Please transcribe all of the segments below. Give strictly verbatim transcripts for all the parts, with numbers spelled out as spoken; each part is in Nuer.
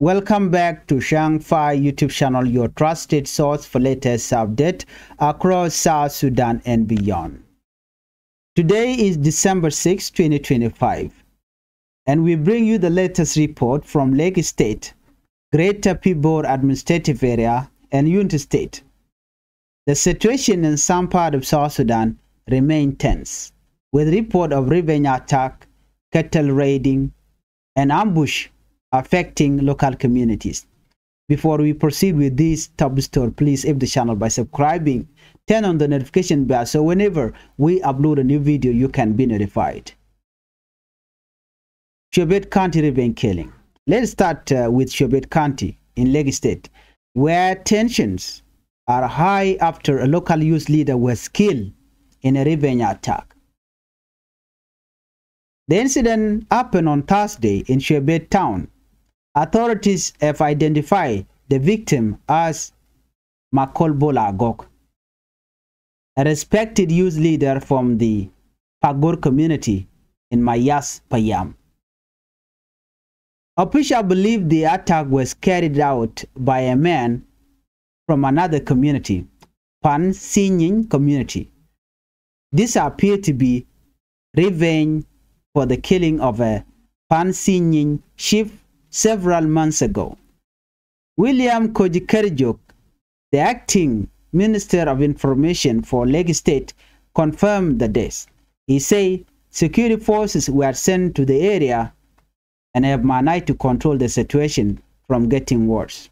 Welcome back to Shang Fai YouTube channel, your trusted source for latest update across South Sudan and beyond. Today is December sixth, twenty twenty-five, and we bring you the latest report from Lake State, Greater Pibor Administrative Area, and Unity State. The situation in some part of South Sudan remain tense, with report of revenge attack, cattle raiding, and ambush affecting local communities. Before we proceed with this top story, please help the channel by subscribing, turn on the notification bell so whenever we upload a new video, you can be notified. Shuebet County revenge killing. Let's start uh, with Shuebet County in Lake State, where tensions are high after a local youth leader was killed in a revenge attack. The incident happened on Thursday in Shuebet town. Authorities have identified the victim as Makol Bola Agok, a respected youth leader from the Pagor community in Mayas Payam. Officials believe the attack was carried out by a man from another community, Pan Sinyin community. This appeared to be revenge for the killing of a Pan Sinyin chief several months ago. William Kojikerjok, the acting Minister of Information for Lake State, confirmed the death. He said security forces were sent to the area and have managed to control the situation from getting worse.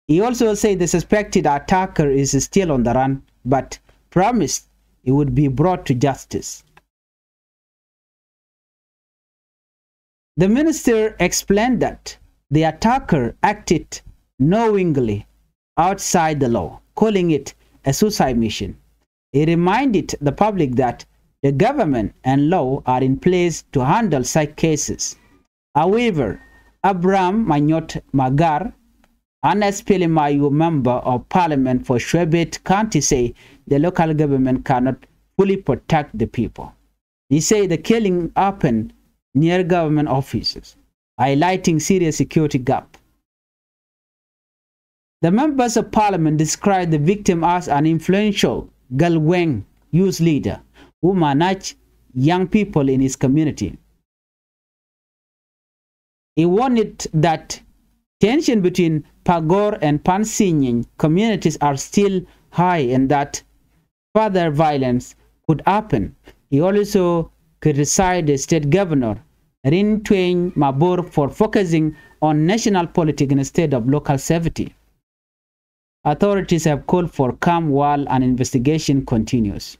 He also said the suspected attacker is still on the run, but promised he would be brought to justice. The minister explained that the attacker acted knowingly outside the law, calling it a suicide mission. He reminded the public that the government and law are in place to handle such cases. However, Abraham Manyot Magar, an S P L M I O member of parliament for Shuebet County, say the local government cannot fully protect the people. He said the killing happened near government offices, highlighting serious security gap. The members of parliament described the victim as an influential Galweng youth leader who managed young people in his community. He warned that tension between Pagor and Pansinyin communities are still high and that further violence could happen. He also criticized the state governor, Rin Tweny Mabor, for focusing on national politics instead of local safety. Authorities have called for calm while an investigation continues.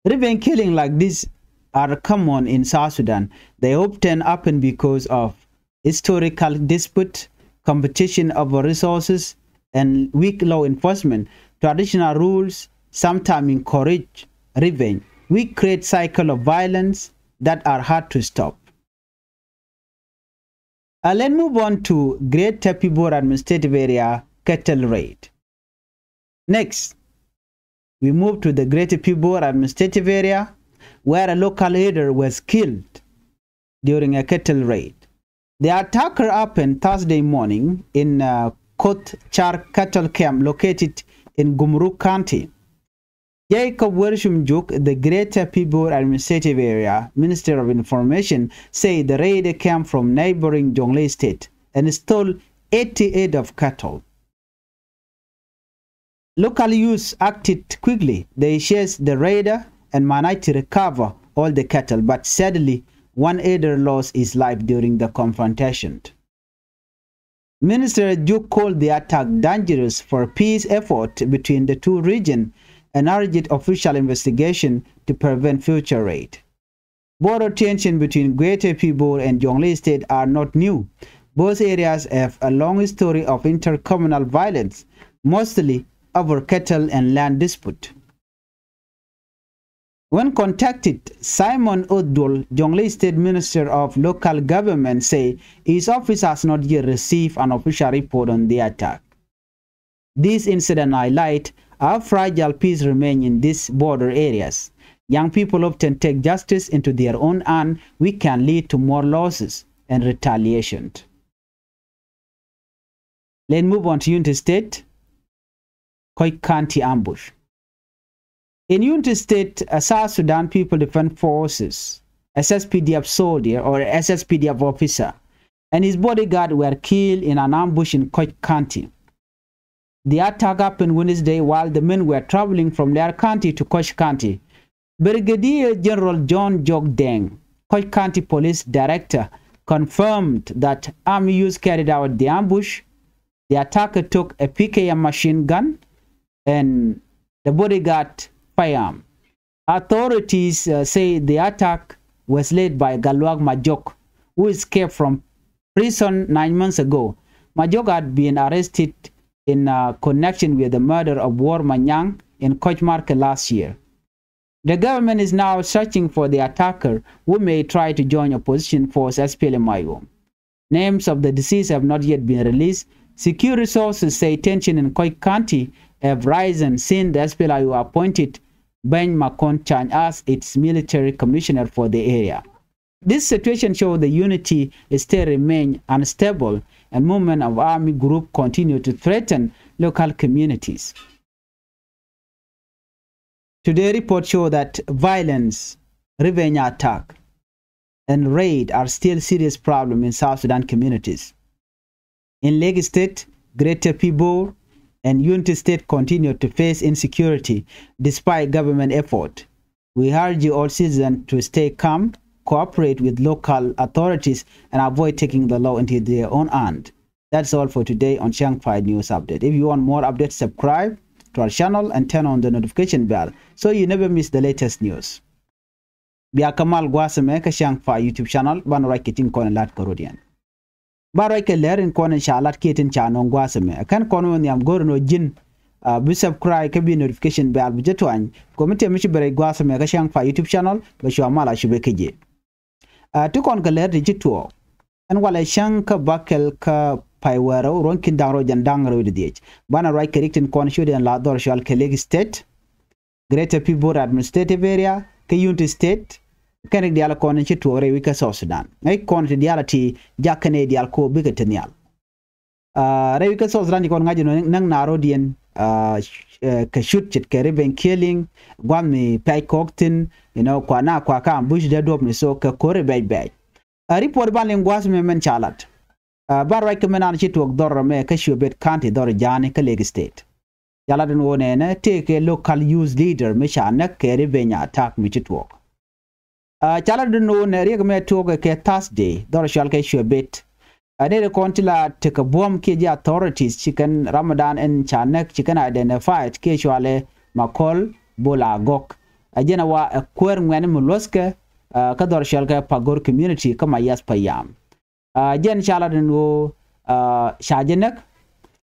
Revenge killing like this are common in South Sudan. They often happen because of historical dispute, competition over resources, and weak law enforcement. Traditional rules sometimes encourage revenge, which create cycle of violence that are hard to stop. Uh, let's move on to Greater Pibor Administrative Area cattle raid. Next, we move to the Greater Pibor Administrative Area, where a local herder was killed during a cattle raid. The attacker happened Thursday morning in uh, Kothchar cattle camp located in Gumruk County. Jacob Welshum Juk, the Greater Pibor Administrative Area Minister of Information, said the raider came from neighboring Jonglei State and stole eighty head of cattle. Local youths acted quickly. They chased the raider and managed to recover all the cattle, but sadly, one herder lost his life during the confrontation. Minister Juk called the attack dangerous for peace effort between the two regions and urged official investigation to prevent future raid. Border tension between Greater Pibor and Jonglei State are not new. Both areas have a long history of intercommunal violence, mostly over cattle and land dispute. When contacted, Simon Odwol, Jonglei State Minister of Local Government, said his office has not yet received an official report on the attack. This incident highlight how fragile peace remain in these border areas. Young people often take justice into their own hand, which can lead to more losses. and retaliation. Let's move on to Unity State, Koch County ambush. In Unity State, a South Sudan People Defense Forces, S S P D F soldier or S S P D F officer, and his bodyguard were killed in an ambush in Koch County. The attack happened Wednesday while the men were traveling from Leer County to Koch County. Brigadier General John Jok Deng, Koch County Police Director, confirmed that army units carried out the ambush. The attacker took a P K M machine gun and the bodyguard firearm. Authorities, uh, say the attack was led by Gatluak Majok, who escaped from prison nine months ago. Majok had been arrested in, uh, connection with the murder of Bor Manyang in Koch Market last year. The government is now searching for the attacker, who may try to join opposition force S P L M I O. Names of the deceased have not yet been released. Security sources say tension in Koch County have risen since the S P L M I O appointed Ben Makon Chang as its military commissioner for the area. This situation shows the Unity State remain unstable and movement of army group continue to threaten local communities. Today report show that violence, revenge attack, and raid are still serious problem in South Sudan communities. In Lake State, Greater Pibor, and Unity State continue to face insecurity despite government effort. We urge all citizens to stay calm, cooperate with local authorities, and avoid taking the law into their own hand. That's all for today on Chiang Five News Update. If you want more updates, subscribe to our channel and turn on the notification bell so you never miss the latest news. Bia kä mal gua̱a̱th ɛmɛ kä Chiang Five YouTube channel, banɛ ruac kɛ tin kɔn lat kä rɔ̱diɛn. Banɛ ruac kɛ lɛr in kɔn in ca lat kiɛ tin ca nɔŋ gua̱a̱th ɛmɛ. Ɛ kɛn kɔn wä nhiam go̱r in wä ji̱n, ah, bi subscribe kä bi notification bell bi jɛ tuany. Kɔmi tëë mi ci bɛ rɛy gua̱a̱th ɛmɛ kä Chiang Five YouTube channel, bɛ cua mal a cupɛ kä ji̱. Ah, ti kɔn kɛ lɛr ti ci tuɔɔk. Ɛn walɛ cäŋ kä bäkɛl kä pay wäl rɛw, ruɔ̱n ki̱n da̱ŋ rɛw jɛn da̱ŋ rɛw wi̱cdɛ dhiec. Banɛ ruac kɛ rik tin kɔn ciötdiɛn la dhɔr cɔal kɛ Lake State, Greater Pibor Administrative Area, kä Unity State, kɛn rik diaal kɔn ci tuɔɔk rɛy wec kä South Sudan. Ŋäc kɔn ti diaal ti jak kɛn ɛ diaal kɔ bikɛ te nhial. Ah, rɛy wec kä South Sudan ci kɔn ŋa̱c inɔ näk naath rɔ̱diɛn, ah, eh, kɛ cut ce̱tkɛ revenge killing, gua̱th mi pɛc kɔk thi̱n, you know, kua na kua kä ambush dee duɔ̱p ni so kɛ ko̱r ɛ bɛc bɛc. Ah, report ban liŋ gua̱a̱th mɛ mɛn ca lat. Ah, ban ruac kɛ mɛn an ci tuɔɔk dhɔr mɛ kä Shuebet County dhɔr Ja̱a̱ni kä Lake State. Ca lat in ɣöö nɛnɛ tëëkɛ local youth leader mi ca näk kɛ revenge attack mi ci tuɔɔk. Ah, ca lat in ɣöö nɛ riɛk mɛ tuɔɔkɛ kɛ Thursday dhɔr cɔal kɛ Shuebet. Ah, nɛy ti kɔn ti la tekɛ buɔ̱m kiɛ ji̱ authorities ci kɛn ram mi dan ɛn ca näk ci kɛn identified kiɛ cɔalɛ Makol Bol Agok. Ah, jɛn ɛ wa ɛ kuäär ŋuɛ̈ni mi luɔ̱thkɛ, ah, kä dhɔr cɔal kɛ Pagor community kä Mayas Payam. Ah, jɛn ca lat in ɣöö, ah, ca jɛ näk.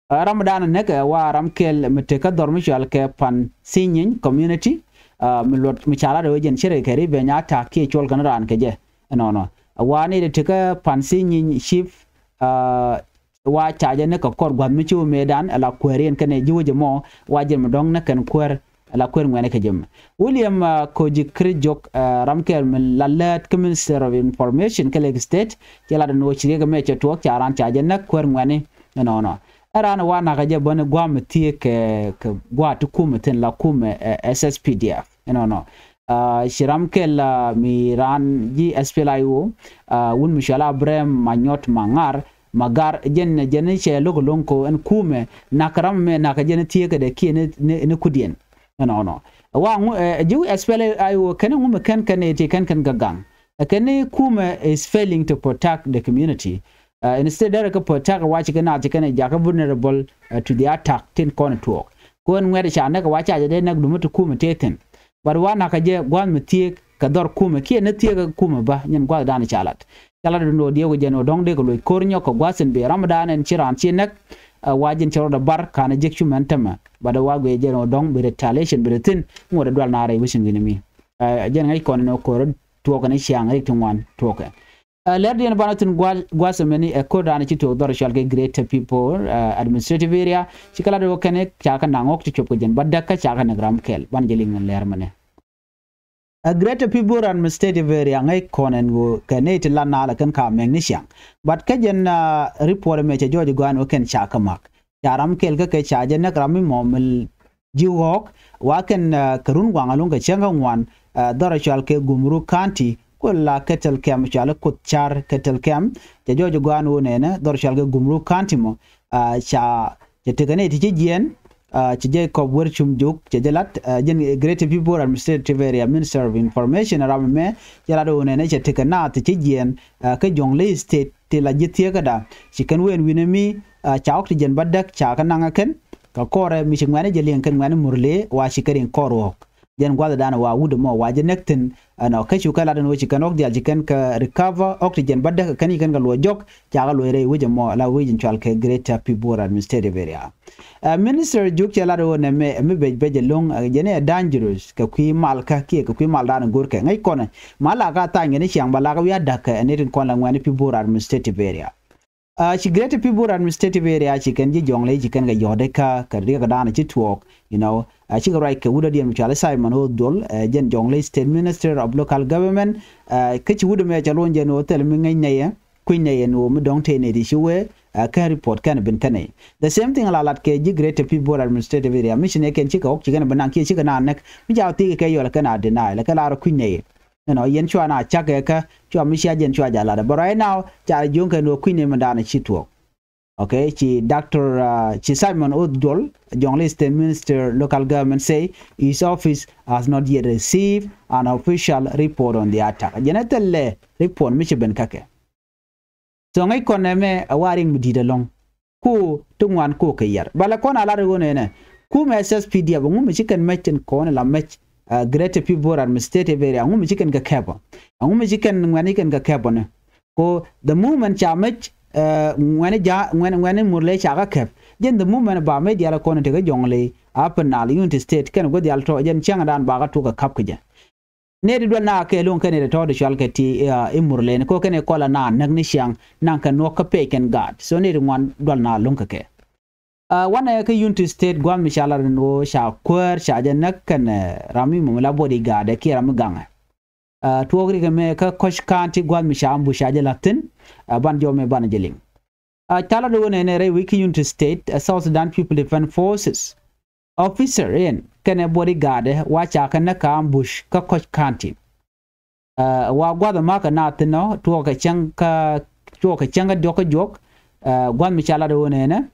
Ah, ram mi dan näk ɛ wa ram kɛl mi te kä dhɔr mi cɔal kɛ Pan Sinyiny community. Ah, mi luɔt mi ca lat ɛ ɣöö jɛn ce̱tkɛ revenge attack kiɛ cuɔl kɛn raan kɛ jɛ. Ɛnɔnɔ. Ɛ wa nɛy ti te kä Pan Sinyiny chief, ah, wa ca jɛ näk kɛ kɔr gua̱th mi ci wä mëëdan, ɛ la kuääriɛn kɛnɛ ji̱ wä jɛ mɔ, wa jɛn mi dɔ̱ŋ näk kɛn kuäär, ɛ la kuäär ŋuɛ̈ni kɛ jɛ mɛ. William, ah, Kochi Krijok, ah, ram kɛl mi la lät kä Minister of Information kä Lake State, cɛ lat ɛn ɣöö ci riɛk ɛmɛ cɛ tuɔɔk ca raan ca jɛ näk kuäär ŋuɛ̈ni ɛnɔnɔ. Ɛ raan ɛ wa nakä jɛ bäni gua̱a̱th mi thieek kɛ, kɛ gua̱a̱th ti kumɛ thi̱n la kumɛ, eh, S S P D F ɛnɔnɔ. Ah, ci ram kɛl, ah, mi raan ji̱ S P L M I O, ah, wun mi cɔal Abraham Manyɔt Maŋar, Magar, jɛn, jɛn cɛ lo̱k lo̱ŋ ko ɛn kumɛ, nakä ram mɛ nakä jɛn thieekädɛ kiɛ ni, ni, ni kudiɛn. Ɛnɔnɔ. Wa ŋu, eh, ji̱ S P L M I O kɛn ŋu mɛ kɛn kɛn iti kɛn kɛn gagaŋ. Ɛ kɛn ni kumɛ is failing to protect the community. Uh, instead derɛ kɛ protect wa ci kɛ naath ci kɛn ɛ jakä vulnerable, uh, to the attack tin kɔn tuɔɔk. Kɔn ŋuɛ̈t ca näk wa ca jɛ dee näk dumi ti kumɛ tëë thi̱n. But wa nakä jɛ gua̱a̱th mi thieek kɛ dhɔr kumɛ kiɛ ni thieek kɛ kumɛ bä nyin gua̱a̱th dan ca lat. Ca lat dundɔ diɛw kɛ jɛn ɔ dɔ̱ŋ dee kɛ loc ko̱r nyɔk kɛ gua̱a̱th in bi ram dan ɛn ci raan ci näk, uh, wa jɛn cɛ rɔɔdɛ bar ka̱n ɛ jek cumɛn tämɛ. But wa guiɛ jɛn ɔ dɔ̱ŋ bi retaliation bi rɛ thi̱n ŋuɔ̱t ɛ dual na rɛy wecin wi̱ni mi. Uh, jɛn ŋäc kɔn ɛn ɔ ko̱r tuɔɔkɛ ni ciaŋ rik ti ŋuan tuɔɔkɛ. Ɛ, lɛr diɛn banɛ thi̱n gua̱-, gua̱a̱th ɛmɛni ɛ ko̱r da̱a̱n ci tuɔɔk dhɔr cɔal kɛ Greater Pibor, ɛ, Administrative Area. Ci kɛ lat ɛ wä kɛn ca kɛ naŋ ɣɔ̱k ti cop kɛ jɛn bädäk kä ca kɛ näk ram kɛl. Banɛ jɛ liŋ ɛn lɛr mɛnɛ. A Greater Pibor Administrative Area ŋäc kɔn ɛn ɣöö kɛ nɛy ti la naalɛ kɛn ka mɛk ni ciaŋ. But kä jɛn report ɛmɛ cɛ jɔɔc gɔaa ɛn ɣöö kɛn ca kɛ mak. Ca ram kɛl kä kɛ ca jɛ näk ram mi mɔ mi ji̱ ɣɔɔk wa kɛn kɛ run waŋ alo̱ŋ kɛ cäŋ kä ŋuan. Dhɔr cɔal kɛ Gumruk County ku la Ketel Camp, cɔal i̱ Kuoth Car Ketel Camp. Cɛ jɔɔc gɔaa ɛn ɣöö nɛnɛ dhɔr cɔal kɛ Gumruk County mɔ ca cɛ tekɛ nɛy ti ci jiɛɛn. Cɛ Jacob Wercum Juk cɛ jɛ lat, jɛn Greater Pibor Administrative Area Minister of Information ram ɛmɛ cɛ lat ɣöö nɛnɛ cɛ tekɛ naath ti ci jiɛɛn kä Jonglei State ti la ji̱ thieekäda. Ci kɛn wëë ɛn wi̱nɛ mi ca oxygen bädäk ca kɛ naŋ ɛ kɛn kɛ kɔrɛ mi ci ŋuɛ̈ni jɛ liŋ kɛn ŋuɛ̈ni Murle wa ci kɛ riŋ kɔr ɣɔ̱k. Jɛn gua̱thdan wa wut ɛmɔ wa jɛ näk thi̱n ɛnɔ kä cu kɛ lat ɛn ɣöö ci kɛn ɣɔ̱k diaal ci kɛn kɛ recover oxygen bädäk kɛn ci kɛn kɛ luɔc jɔk. Ca kɛ luɔc rɛy wec ɛmɔ la wec in cɔal kɛ Greater Pibor Administrative Area. Minister Juk cɛ lat ɣöö nɛmɛ mi bec bec ɛlɔ̱ŋ jɛn ɛ dangerous kɛ kui̱ mal kä kiɛ kɛ kui̱ maldan ɛ go̱rkɛ ŋäc kɔnɛ. Ma la ka thany kɛn i̱ ciaŋ ba la kɛ wi̱i̱ a da̱k kɛ ɛn it in kɔn la ŋuɛ̈ni Pibor Administrative Area. Ci Greater Pibor Administrative Area ci kɛn ji̱ Jonglei ci kɛn kɛ yɔ̱ɔ̱t ɛ kä kɛ riɛk dan ci tuɔɔk. You know, cikɛ ruac kɛ wut a diɛn mi cɔal i̱ Simon Odol, jɛn Jonglei State Minister of Local Government. Kä ci wut ɛmɛ cɛ luɔ̱ny jɛn ɣöö thil mi ŋäc nɛyɛ kui̱ny nɛy ɛn ɣöö mi dɔ̱ŋ tëë nɛy ti ci wee. Kä report kɛn bin kɛn nɛy the same thing la lat kɛ ji̱ Greater Pibor Administrative Area mi ci nɛy kɛn cikɛ ɣɔ̱k ci kɛn bi naŋ kiɛ cikɛ na näk mi ca thiek kɛ yɔl kɛn a deny lɛ kɛ lar kui̱ny nɛy. Ɛnɔ yɛn cua na cak kɛ kä cua mi cia jɛn cua ja lat but right now ca jiöŋ kɛn ɣöö kui̱ny nɛy mi daanɛ ci tuɔɔk. Okay, ci Doctor ci Simon Odol, Jonglei State Minister Local Government say his office has not yet received an official report on the attack. Jɛn ɛ thilɛ report mi ci ben kä kɛ. So ŋäc kɔn nɛmɛ ɛ wa riŋ mi di̱i̱t ɛlɔ̱ŋ. Ku ti ŋuan ku kɛ yɛr. Bɛ lɛ kɔn a lat ɣöö nɛnɛ. Kumɛ S S P D F, ɛŋu mi ci kɛn mɛc tin kɔn la mɛc Greater Pibor Administrative Area, ɛŋu mi ci kɛn kɛ kɛpä. Ɛŋu mi ci kɛn ŋuɛ̈ni ci kɛn kɛ kɛpä ni. Ko the moment ca mɛc ŋuɛ̈ni ja ŋuɛ̈ni ŋuɛ̈ni Murle ca kä kɛp. Jɛn the moment ba mɛc diaal kɔn tekɛ Jonglei, Upper Nile, Unity State kɛn gua̱th diaal tɔ jɛn cäŋdan ba kä tuɔk kɛ kap kɛ jɛ. Nɛy ti dual na kɛ lo̱ŋ kɛn nɛy ti tɔ̱ ti cual kɛ ti i̱ Murle ni ko kɛn i̱ kɔl a na näk ni ciaŋ naŋ kɛ nuɔk kä pɛc kɛn gaat. So nɛy ti ŋuan dual na lo̱ŋ kɛ kɛ. Wanɛ kä Unity State gua̱a̱th mi ca lar ni ɣöö ca kuäär ca jɛ näk kɛn ram mi mɔmi la bodyguard ɛ kiɛ ram mi gaŋɛ. Tuɔɔk rik ɛmɛ kä Koch County gua̱a̱th mi ca ambush ca jɛ la̱th thi̱n. Ban jɔmɛ ban jɛ liŋ. Ca lat ɣöö nɛnɛ rɛy wec kä Unity State, South Sudan People Defense Forces officer in kɛnɛ bodyguard ɛ wa ca kɛ näk kä ambush kä Koch County. Wa gua̱th ɛmä kɛ naath thi̱n ɔ tuɔɔk kɛ cäŋ kä tuɔɔk kɛ cäŋ kä diɔ̱k kä juɔ̱k. Gua̱th mi ca lat ɣöö nɛnɛ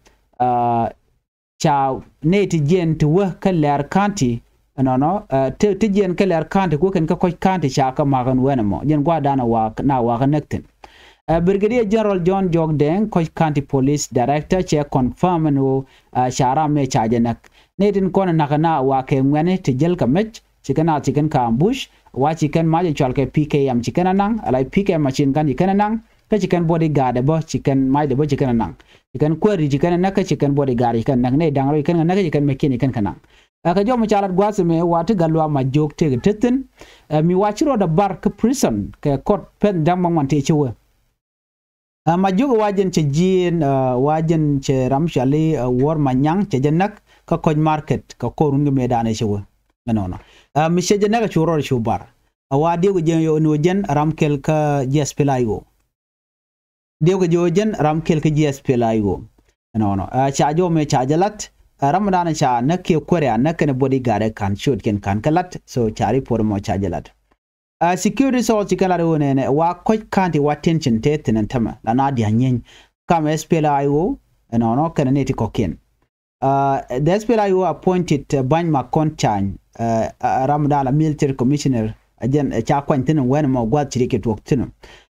ca nɛy ti jiɛn ti wä kä Leer County. Ɛnɔnɔ ti jiɛn kä Leer County ku kɛn kä Koch County ca kɛ ma̱k ɛn wɛn ɛmɔ jɛn gua̱a̱thdan na wakä näk thi̱n. Brigadier General John Jok Deng, Koch County Police Director, cɛ confirm ɛn ɣöö ca ram mɛ ca jɛ näk. Nɛy tin kɔn ɛ näk ɛn a wakä ŋuɛ̈ni ti jäl kɛ mɛc ci kɛn a ci kɛn kä ambush wa ci kɛn mac ɛ cual kɛ P K M ci kɛn ɛ naŋ ala P K M machine gun ci kɛn ɛ naŋ. Kä ci kɛn bodyguard ɛ bä ci kɛn mac ɛ bä ci kɛn ɛ naŋ. Ci kɛn kuäär ci kɛn ɛ näk kä ci kɛn bodyguard ci kɛn ɛ näk nɛy da̱ŋ rɔ ci kɛn kɛ näk kä ci kɛn mɛc kiɛn ci kɛn kɛ naŋ. Ɛ kɛ jɔm ca lat gua̱a̱th ɛmɛ wa ti gat luaak Mac Jok tëëk te thi̱n. Ɛ mi wa ci rɔɔdɛ bar kä prison kɛ kɔt pɛn da̱ŋ ma ŋuan tëë ci wee. Ɛ Mac Jok wa jɛn cɛ ji̱n wa jɛn cɛ ram cɔali Wuɔ̱r Manyaŋ cɛ jɛ näk kä Koch Market kɛ kɔr run kɛ mëëdan ɛ ci wee. Ɛnɔnɔ ɛ mi cɛ jɛ näk ɛ cu rɔɔdɛ cu bar. Ɛ wa diɛw kɛ jɛn yɔ ni wä jɛn ram kɛl kä ji̱ S P L A I O. Diɛw kɛ ji̱ ɣöö jɛn ram kɛl kä ji̱ S P L A I O. Ɛnɔnɔ ɛ ca jɔmɛ ca jɛ lat ɛ ramdan ca näk kiɛ kuäär ɛ näk kɛnɛ bodyguard ɛ ka̱n ciötkiɛn ka̱n kɛ lat. So ca report mɔ ca jɛ lat. Ɛ security source ci kɛn lat ɣöö nɛnɛ wa Koch County wa tension te thi̱n ɛn tämɛ la na dia̱ nyieny kam S P L A I O. Ɛnɔnɔ kɛnɛ nɛy ti kɔ̱kiɛn. The S P L A I O appointed Bany Makon Chany, ramdan la military commissioner, ɛ jɛn ɛ ca kuany thi̱n wɛn mɔ gua̱th ci ri kɛ tuɔk thi̱n.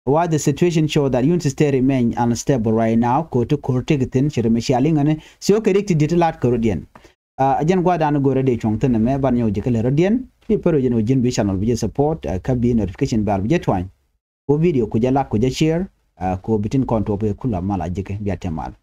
While the situation show that Unity State remain unstable right now, ko̱ ti ko̱r tëk thi̱n ci ri mi cia liŋ ɛn sio kɛ rik ti di̱t ti lat kɛ rɔ̱diɛn. Ɛ jɛn gua̱thdan go̱rɛ dee cuɔ̱ŋ thi̱n ɛmɛ ban nyɔk ji̱ kä lɛ rɔ̱diɛn bi pär wec ɛn wä ji̱n bi channel bi jɛ support kä bi notification bell bi jɛ tuany. Ko video ku jɛ like ku jɛ share. Ko bi tin kɔn tuɔp kɛ kula mal a ji̱ kɛ bia tɛmal.